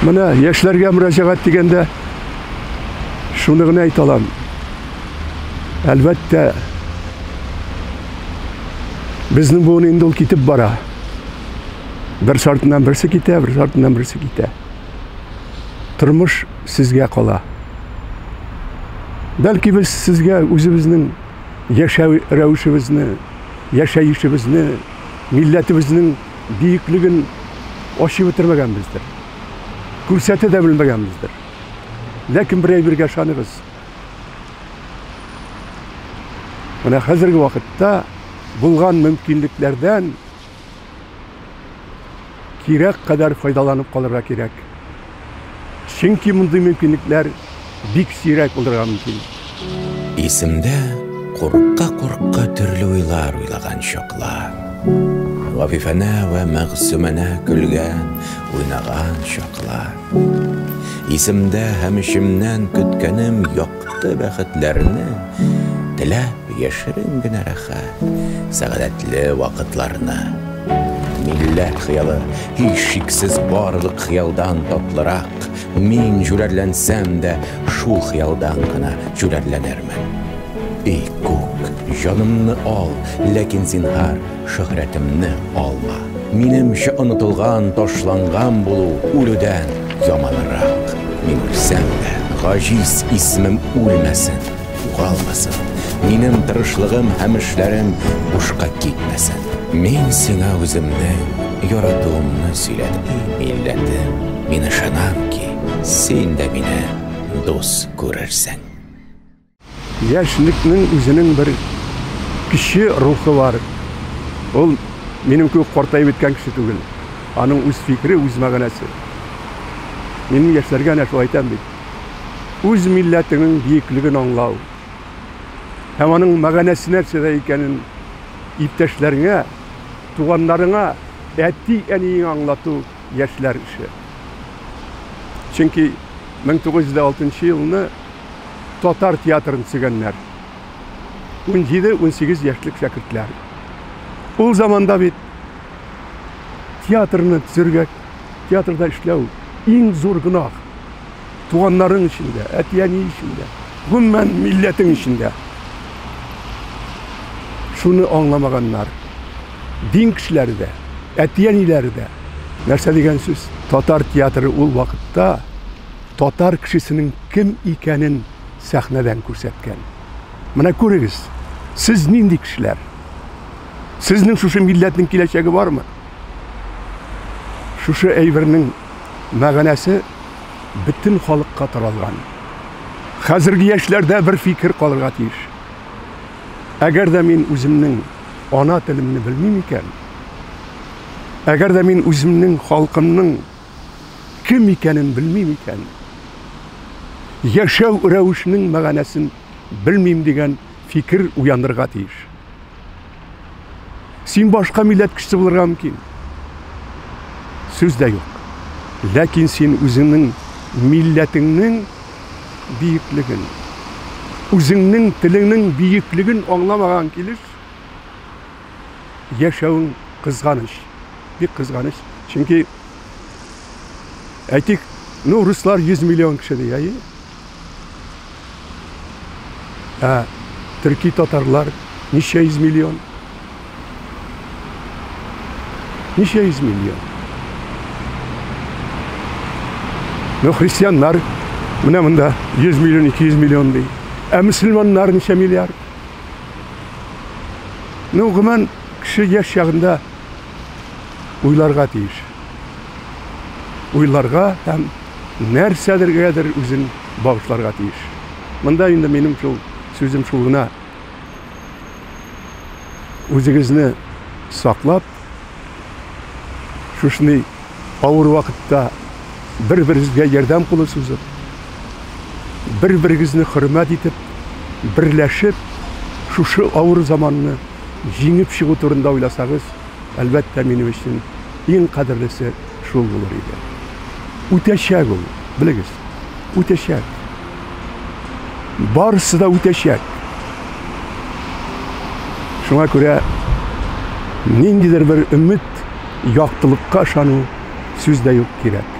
Менә яшьләргә мөрәҗәгать дигәндә шуны гына әйтә алам. Әлбәттә, безнең буын инде ул китеп бара. Бер артыннан берсе китә, бер артыннан берсе китә. Тормыш сезгә кала. Бәлки без сезгә үзебезнең яшәү рәвешебезне, яшәешебезне, милләтебезнең биеклеген ачып бетермәгәнбездер. Күрсәтә дә белмәгәнбездер. Ләкин бер әйбергә ышаныгыз. Менә хәзерге вакытта булган мөмкинлекләрдән кирәк кадәр файдаланып калырга кирәк. Чөнки мондый мөмкинлекләр бик сирәк булырга мөмкин. Исемдә курка-курка төрле уйлар уйлаган чаклар. Гафифәнә вә мәгъсүмәнә көлгән, уйнаган чаклар. Исемдә һәм эчемнән көткәнем якты бәхетләрне, теләп яшерен генә рәхәт, сәгадәтле вакытларны. Милләт хыялы, һичшиксез барлык хыялдан татлырак. Мин җүләрләнсәм дә, шул хыялдан гына җүләрләнермен. Эй, күк, җанымны ал, ләкин зинһар, шөһрәтемне алма. Минемчә онытылган, ташланган булу үлүдән яманрак. Мин үлсәм дә, гаҗиз исемем үлмәсен. Югалмасын, минем тырышлыгым һәм эшләрем бушка китмәсен. Мин сиңа үземнең яратуымны сөйләдем, эй, милләтем. Мин ышанам ки, син дә мине дус күрерсең. Яшьлекнең үзенең бер кече рухы бар. Ул минем кебек картаеп беткән кеше түгел. Аның үз фикере, үз мәгънәсе. Мин яшьләргә әнә шулай әйтәм бит. Үз милләтеңнең биеклеген аңлау һәм аның мәгънәсе нәрсәдә икәнен иптәшләреңә, туганнарыңа, әти-әниеңә аңлату яшьләр эше. Чөнки 1906 елны татар театрын төзегәннәр. 17-18 яшьлек шәкертләр. Ул заманда бит театрны төзергә, театрда эшләү иң зур гөнаһ. Туганнарың өчен дә, әти-әни өчен дә, гомумән милләтең өчен дә. Шуны аңламаганнар. Дин кешеләре дә, әти-әниләре дә. Нәрсә дигән сүз? Татар театры ул вакытта татар кешесенең кем икәнен сәхнәдән күрсәткән. Менә күрегез, сез нинди кешеләр? Сезнең шушы милләтнең киләчәге бармы? Шушы әйбернең мәгънәсе бөтен халыкка таралган. Хәзерге яшьләрдә бер фикер калырга тиеш. Әгәр дә мин үземнең ана телемне белмим икән, әгәр дә мин үземнең халкымның кем икәнен белмим икән, яшәү рәвешенең мәгънәсен белмим дигән фикер уянырга тиеш. Син башка милләт кешесе булырга мөмкин. Сүз дә юк. Ләкин син үзеңнең милләтеңнең биеклеген, үзеңнең телеңнең биеклеген аңламаган килеш яшәвең кызганыч. Бик кызганыч. Чөнки әйтик, ну, руслар 100 миллион кеше ди, әйе? Ә төрки татарлар ничә йөз миллион? Ничә йөз миллион? Ну, христианнар менә монда 100 миллион, 200 миллион ди. Ә мөселманнар ничә миллиард? Ну, гомумән, кеше яшь чагында уйларга тиеш. Уйларга һәм нәрсәдергәдер үзен багышларга тиеш. Монда инде минем шул сүзем шул гына. Үзегезне саклап, шушындый авыр вакытта бер-берегезгә ярдәм кулы сузып, бер-берегезне хөрмәт итеп, берләшеп, шушы авыр заманны җиңеп чыгу турында уйласагыз, әлбәттә, минем өчен иң кадерлесе шул булыр иде. Үтәчәк ул, белегез, үтәчәк. Барысы да үтәчәк. Шуңа күрә ниндидер бер өмет, яктылыкка ышану сүз дә юк кирәк.